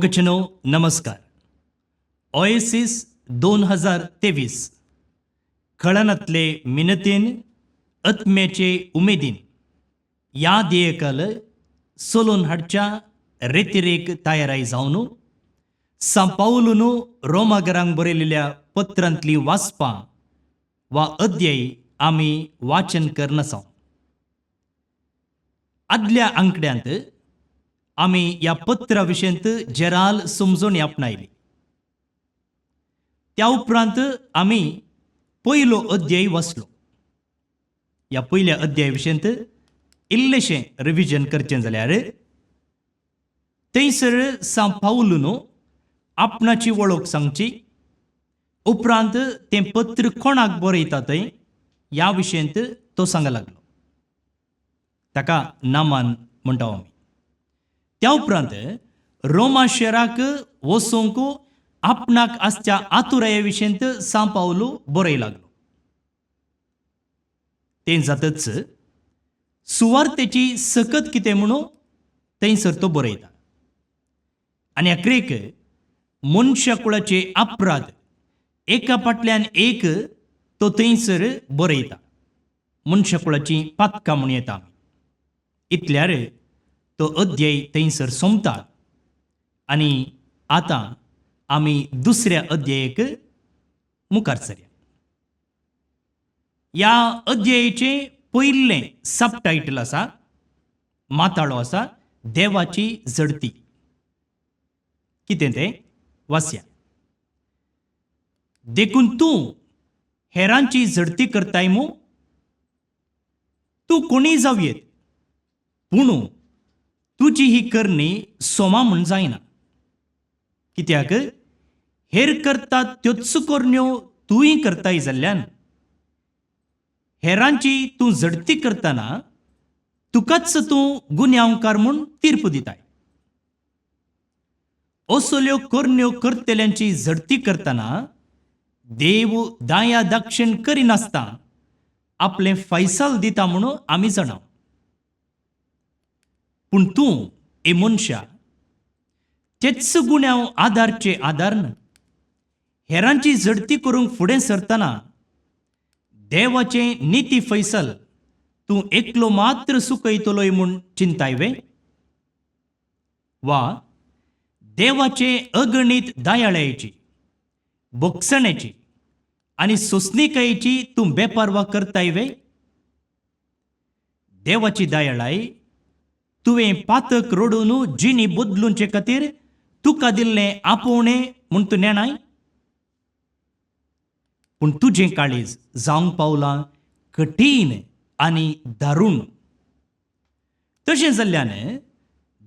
मोगचनो नमस्कार. ओएसीस 2023 खळनातले मिनतेन आत्म्याचे उमेदीन ह्या ध्येयकाल सोलोवन हाडच्या रेतिरेक तयाराय जावन सां पावलून रोमागरांक बरयलेल्या पत्रांतलीं वाचपां वा अध्याय आमी वाचन करनासांव. आदल्या आंकड्यांत आमी ह्या पत्रा विशयंत जेराल समजणी आपणायली. त्या उपरांत आमी पयलो अध्याय वाचलो. ह्या पयल्या अध्याय विशयंत इल्लेशें रिविजन करचें जाल्यार थंयसर सां पावलून आपणाची वळख सांगची, उपरांत तें पत्र कोणाक बरयता थंय ह्या विशयंत तो सांग लागलो. ताका नामान म्हणटा आमी. त्या उपरांत रोमा शहराक वचूंक आपणाक आसच्या आतुराये विशयंत सां पावलू बरय लागलो. तें जातच सुवार्तेची सकत कितें म्हणून थंयसर तो बरयता आनी अखेरेक मनशा कुळाचे अपराध एका फाटल्यान एक तो थंयसर बरयता. मनशा कुळाची पातकां म्हूण येता आमी. इतल्यार तो अध्याय थंयसर सोंपता आनी आतां आमी दुसऱ्या अध्यायेक मुखार सरया. ह्या अध्यायेचें पयलें सबटायटल आसा, माताळो आसा, देवाची झडती. कितें तें वाचया. देखून तूं हेरांची झडती करताय मू? तूं कोणीय जावयेत, पूण तुजी ही करणी सोमा म्हूण जायना. कित्याक हेर करतात त्योच करण्यो तूंय करताय जाल्ल्यान हेरांची तूं झडती करतना तुकाच तूं गुन्यांवकार म्हूण तीर्प दिताय. असल्यो करण्यो करतल्यांची झडती करतना देव दाया दाक्षिण करिनासतना आपलें फैसल दिता म्हणून आमी जाणा. पूण तूं ए मनशा, तेच गुन्यांव आदारचे आदारन हेरांची झडती करूंक फुडें सरतना देवाचें निती फैसल तूं एकलो मात्र चुकयतलोय म्हूण चिंताय वे? वा देवाचे अगणीत दयाळायेची, भोगसण्याची आनी सोंसणिकायेची तूं बेपारवा करताय वे? देवाची दयाळाय तुवें पातक रडून जिणी बदलुचे खातीर तुका दिल्लें आपोवणें म्हूण तूं नेणाय? पूण तुजें काळीज जावंक पावलां कठीण आनी दारूण. तशें जाल्ल्यान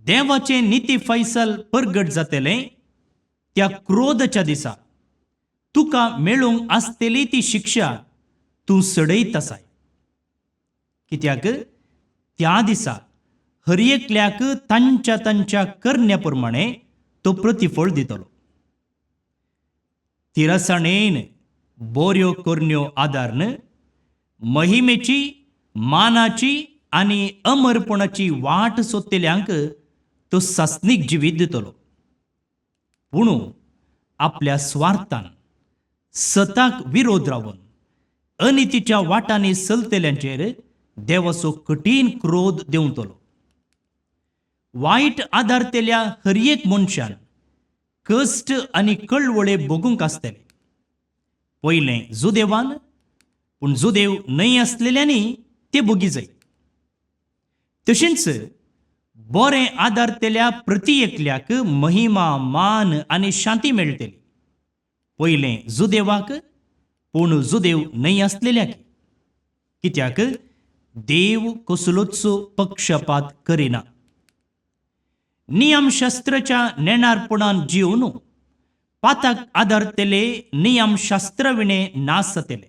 देवाचें निती फैसल परगट जातलें त्या क्रोधाच्या दिसा तुका मेळूंक आसतली ती शिक्षा तूं सडयत आसाय. कित्याक त्या दिसा हर एकल्याक तांच्या तांच्या करण्या प्रमाणे तो प्रतिफळ दितलो. तिरसाणेन बऱ्यो करण्यो आदारन महिमेची, मानाची आनी अमरपणाची वाट सोदतल्यांक तो सासणीक जिवीत दितलो. पूण आपल्या स्वार्थान सताक विरोध रावन अनितीच्या वाटांनी चलतल्यांचेर देवाचो कठीण क्रोध देंवतलो. वायट आदारतेल्या हर एक मनशान कश्ट आनी कळवळे भोगूंक आसतले. पयलें जुदेवान, पूण जुदेव न्हय आसलेल्यांनी ते भोगी जाय. तशेंच बरें आदारतेल्या प्रती एकल्याक महिमा, मान आनी शांती मेळटली. पयलें जुदेवाक, पूण जुदेव न्हय आसलेल्याक. कित्याक देव कसलोच पक्षपात करिना. नियमशास्त्राच्या नेणारपणान जिवन पाताक आदारतले नियमशास्त्र विणे नास जातले.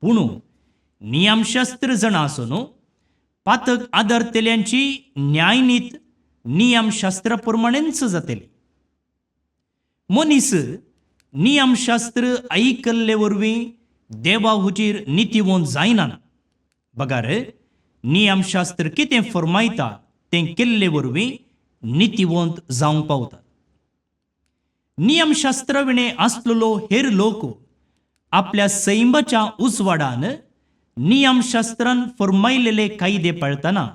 पूण नियमशास्त्र जाणा आसून पातक आदारतल्यांची न्यायनीत नियमशास्त्रा प्रमाणेच जातली. मनीस नियमशास्त्र आयकल्ले वरवीं देवा हुजीर नितीवंत जायना, बगार नियमशास्त्र कितें फरमायता तें केल्ले वरवीं नितीवंत जावंक पावता. नियमशास्त्र विणे आसलेलो हेर लोक आपल्या सैमाच्या उजवाडान नियमशास्त्रान फरमायलेले कायदे पाळतना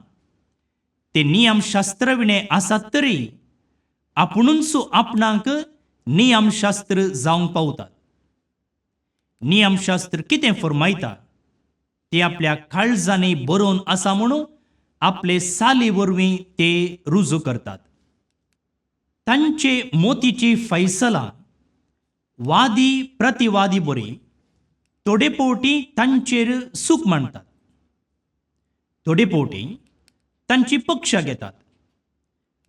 ते नियमशास्त्र विणे आसात तरी आपुणूच आपणाक नियमशास्त्र जावंक पावतात. नियमशास्त्र कितें फरमायता ते आपल्या काळजांनी बरोवन आसा म्हणून आपले साली वरवीं ते रुजू करतात. तांचे मोतीची फैसला वादी प्रतिवादी बरी थोडे फावटी तांचेर सूख मांडतात, थोडे फावटी तांची पक्षां घेतात.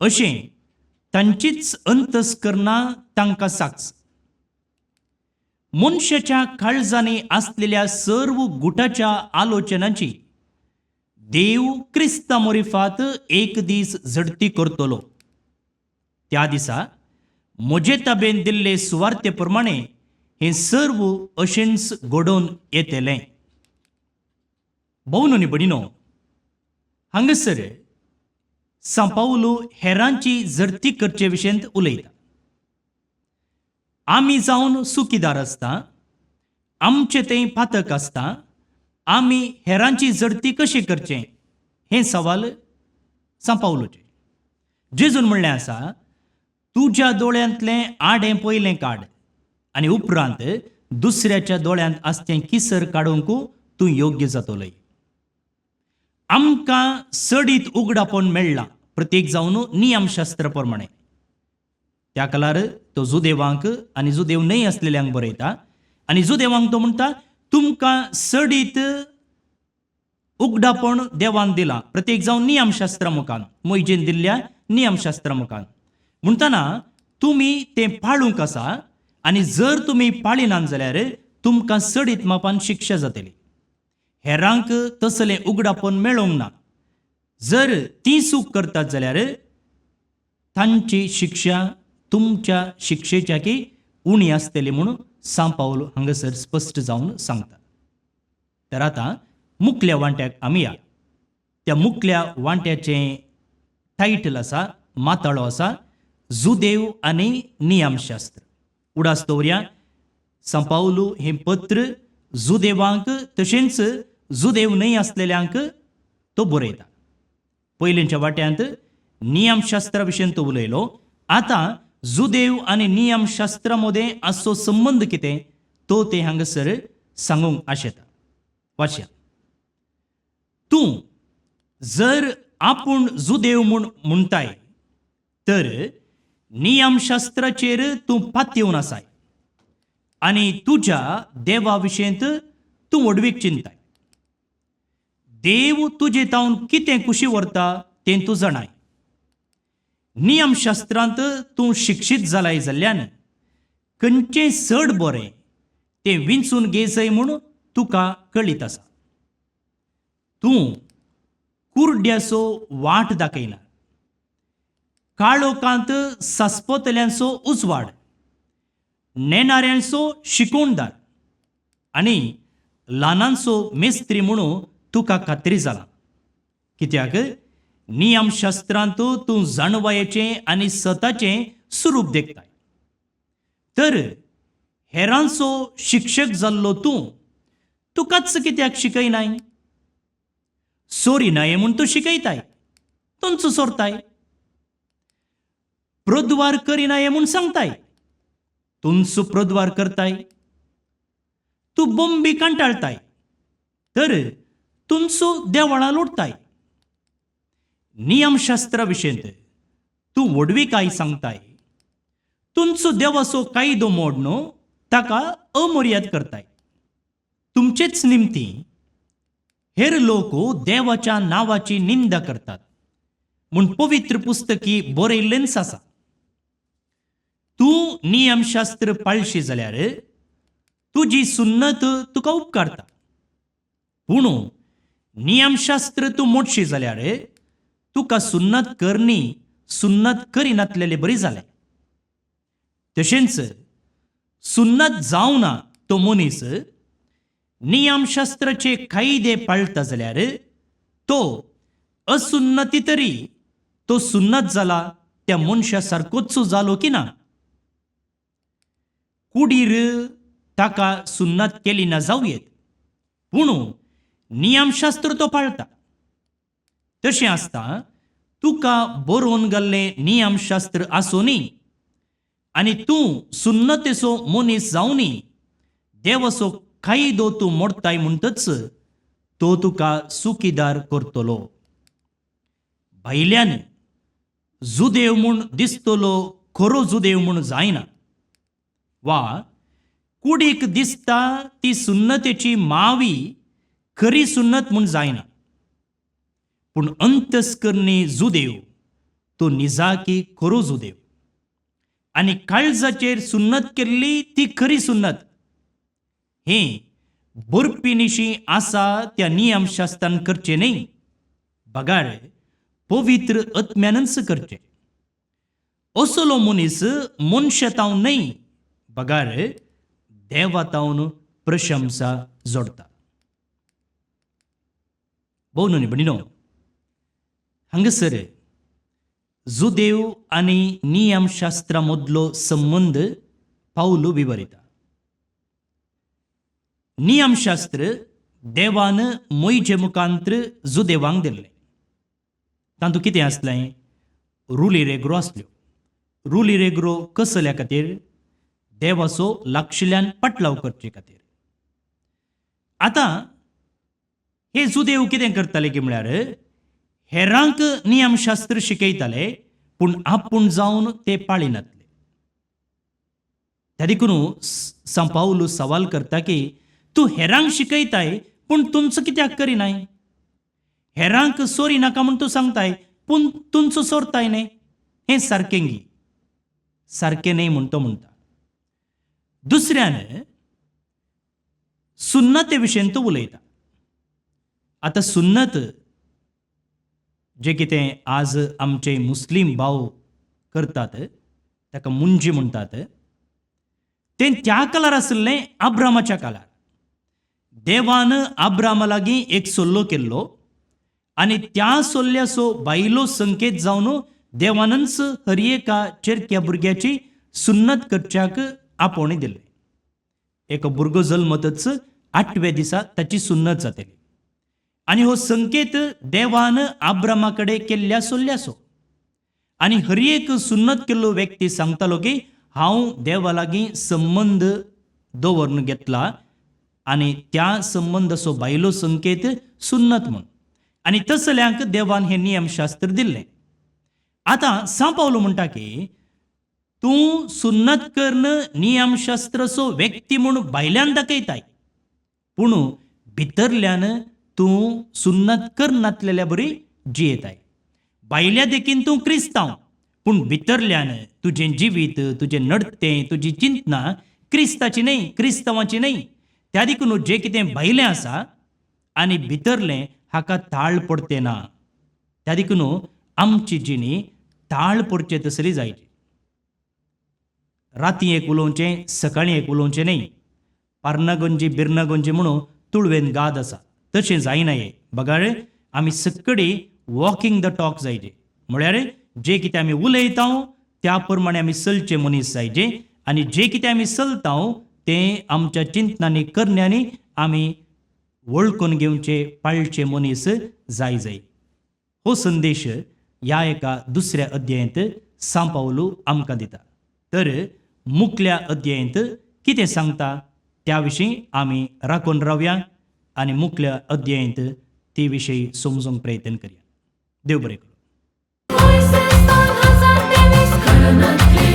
अशें तांचीच अंतस्करणां तांकां साक्ष. मनशाच्या काळजांनी आसलेल्या सर्व गुटाच्या आलोचनाची देव क्रिस्ता मोरिफात एक दीस झडती करतलो. त्या दिसा म्हजे ताबेन दिल्ले सुवार्ते प्रमाणे हें सर्व अशेंच घडोवन येतलें. भोवन आनी भयणीनो, हांगासर सांव पावलू हेरांची झडती करचे विशयंत उलयता. आमी जावन चुकीदार आसता, आमचें तें पातक आसता, आमी हेरांची झडती कशी करचें हें सवाल सांव पावलूचें. जेजून म्हणलें आसा, तुज्या दोळ्यांतलें आडें पयलें काड आनी उपरांत दुसऱ्याच्या दोळ्यांत आसतें किसर काडूंक तूं योग्य जातलोय. आमकां चडीत उगडापण मेळ्ळां प्रत्येक जावन नियमशास्त्र प्रमाणे. त्या कलार तो जुदेवांक आनी जुदेव न्हय आसलेल्यांक बरयता आनी जुदेवांक तो म्हणटा, तुमकां चडीत उगडापण देवान दिलां प्रत्येक जावन नियमशास्त्रा मुखान, मोयजेन दिल्ल्या नियमशास्त्रा मुखान. म्हणटना तुमी तें पाळूंक आसा आनी जर तुमी पाळिनात जाल्यार तुमकां चडीत मापान शिक्षा जातली. हेरांक तसलें उगडापण मेळोंक ना. जर ती चूक करतात जाल्यार तांची शिक्षा तुमच्या शिक्षेच्या की उणी आसतली म्हणून सांव पावल हांगासर स्पश्ट जावन सांगता. तर आतां मुखल्या वांट्याक आमी या. त्या मुखल्या वांट्याचें टायटल आसा, माताळो आसा, जुदेव आनी नियमशास्त्र. उडास दवरया, सांव पावलू हें पत्र जुदेवांक तशेंच जुदेव न्हय आसलेल्यांक तो बरयता. पयलींच्या वाट्यांत नियमशास्त्रा विशीं तो उलयलो. आतां जुदेव आनी नियमशास्त्रा मदें आसचो संबंद कितें तो ते हांगासर सांगूंक आशेता. वाचया. तूं जर आपूण जुदेव म्हूण म्हणटाय तर नियमशास्त्राचेर तूं पातयेवन आसाय आनी तुज्या देवा विशयंत तूं व्हडवीक चिंताय. देव तुजे तावन कितें खुशी व्हरता तें तूं जाणाय. नियमशास्त्रांत तूं शिक्षीत जालाय जाल्ल्यान खंयचें चड बरें तें विंचून घेजय म्हूण तुका कळीत आसा. तूं कुर्ड्याचो वाट दाखयना, काळोखांत सासपतल्यांचो उजवाड, नेणाऱ्यांचो शिकोवणदार आनी ल्हानांचो मेस्त्री म्हणून तुका खात्री जाला. कित्याक नियमशास्त्रांत तूं जाणवायेचें आनी सताचें स्वरूप देखताय. तर हेरांचो शिक्षक जाल्लो तूं तुकाच कित्याक शिकयनाय? सोरिनाय म्हूण तूं शिकयताय, तुमचो सोरताय. प्रद्वार करिनाय म्हूण सांगताय, तुमचो प्रद्वार करताय. तूं बोंबी कांटाळताय तर तुमचो देवळां लोटताय. नियमशास्त्रा विशयंत तूं व्हडविकाय सांगताय, तुमचो देवाचो कायदो मोड न्हू ताका अमर्याद करताय. तुमचेच निमती हेर लोक देवाच्या नांवाची निंदा करतात म्हूण पवित्र पुस्तकी बरयल्लेंच आसा. तूं नियमशास्त्र पाळशी जाल्यार तुजी सुन्नत तुका उपकारता, पूण नियमशास्त्र तूं मोडशी जाल्यार तुका सुन्नत करणी सुन्नत करिनातलेले बरी जालें. तशेंच सुन्नत जावना तो मनीस नियमशास्त्राचे कायदे पाळटा जाल्यार तो असुन्नती तरी तो सुन्नत जाला त्या मनशा सारकोच जालो की ना. कुडीर ताका सुन्नत केली ना जावं येत, पूण नियमशास्त्र तो पाळटा. तशें आसता तुका बरोवन घाल्लें नियमशास्त्र आसूनी आनी तूं सुन्नतेचो मनीस जावनी देवाचो कायदो तूं मोडताय म्हणटच तो तुका चुकीदार करतलो. भायल्यान जुदेव म्हूण दिसतलो खरो जुदेव म्हूण जायना, वा कुडीक दिसता ती सुन्नतेची मावी खरी सुन्नत म्हूण जायना, पूण अंतस्करणी जुदेव तो निजाकी खरो जुदेव आनी काळजाचेर सुन्नत केल्ली ती खरी सुन्नत. हें बरपी आसा त्या नियमशास्त्रान करचें न्हय, बगार पवित्र आत्म्यानच करचें. असलो मनीस मनशातावन न्हय बगार देवातावन प्रशंसा जोडटा. भोव न्हय भयणीनो, हांगासर जुदेव आनी नियमशास्त्रा मदलो संबंद पावलू विवरिता. नियमशास्त्र देवान मोयजे मुखांत्र जुदेवांक दिल्लें. तातूंत कितें आसलें? रुली रेग्रो आसल्यो. रुली रेग्रो कसल्या खातीर? देवाचो लागशिल्ल्यान पाटलाव करचे खातीर. आतां हे जुदेव कितें करताले की म्हळ्यार हेरांक नियमशास्त्र शिकयताले, पूण आपूण जावन ते पाळिनातले. त्या देखून सांव पावलू सवाल करता की तूं हेरांक शिकयताय पूण तुमचो कित्याक करिनाय? हेरांक सोरी नाका म्हूण तूं सांगताय पूण तुमचो सोरताय न्ही, हें सारकें गी? सारकें न्हय म्हूण तो म्हणटा. दुसऱ्यान सुन्नते विशयन तो उलयता. आतां सुन्नत जें कितें आज आमचे मुस्लीम भाव करतात ताका मुंजी म्हणटात, तें त्या काळार आशिल्लें आब्रामाच्या काळार. देवान आब्रामा लागीं एक सल्लो केल्लो आनी त्या सोल्ल्याचो बायलो संकेत जावन देवानच हर एका चेरक्या भुरग्याची सुन्नत करच्याक आपोवणें दिल्लें. एक भुरगो जल्मतच आठव्या दिसा ताची सुन्नत जातली आनी हो संकेत देवान आब्रामा कडेन केल्ल्या सोल्ल्याचो. आनी हर एक सुन्नत केल्लो व्यक्ती सांगतालो की हांव देवा लागीं संबंद दवरून घेतला आनी त्या संबंदाचो बायलो संकेत सुन्नत म्हूण. आनी तसल्यांक देवान हें नियमशास्त्र दिल्लें. आतां सांव पावलो म्हणटा की तूं सुन्नत करून नियमशास्त्राचो व्यक्ती म्हूण भायल्यान दाखयताय, पूण भितरल्यान तूं सुन्नत करनातलेल्या बरी जियेताय. भायल्या देखीन तूं क्रिस्तांव, पूण भितरल्यान तुजें जिवीत, तुजें नडतें, तुजी चिंतना क्रिस्ताची न्हय, क्रिस्तांवाची न्हय. त्या देखून जें कितें भायलें आसा आनी भितरलें हाका ताळ पडते ना. त्या देखून आमची जिणी ताळ पडचे तसली जायची. राती एक उलोवचें, सकाळीं एक उलोवचें न्हय. पारनागंजी बिरनागंजी म्हणून तुळवेन गाद आसा, तशें जायना. हें बगार आमी सकडी वॉकिंग the talk जायचे, म्हळ्यार जे कितें आमी उलयता त्या प्रमाणे आमी चलचे मनीस जायचे आनी जे कितें आमी चलता तें आमच्या चिंतनांनी करण्यांनी आमी वळखून घेवचे पाळचे मनीस जाय जाय. हो संदेश ह्या एका दुसऱ्या अध्यायांत सांव पावलू आमकां दिता. तर मुखल्या अध्यायांत कितें सांगता त्या विशीं आमी राखून रावया आनी मुखल्या अध्यायांत ते विशयी समजूंक प्रयत्न करया. देव बरें करूं. Voices 2023 कळनातले.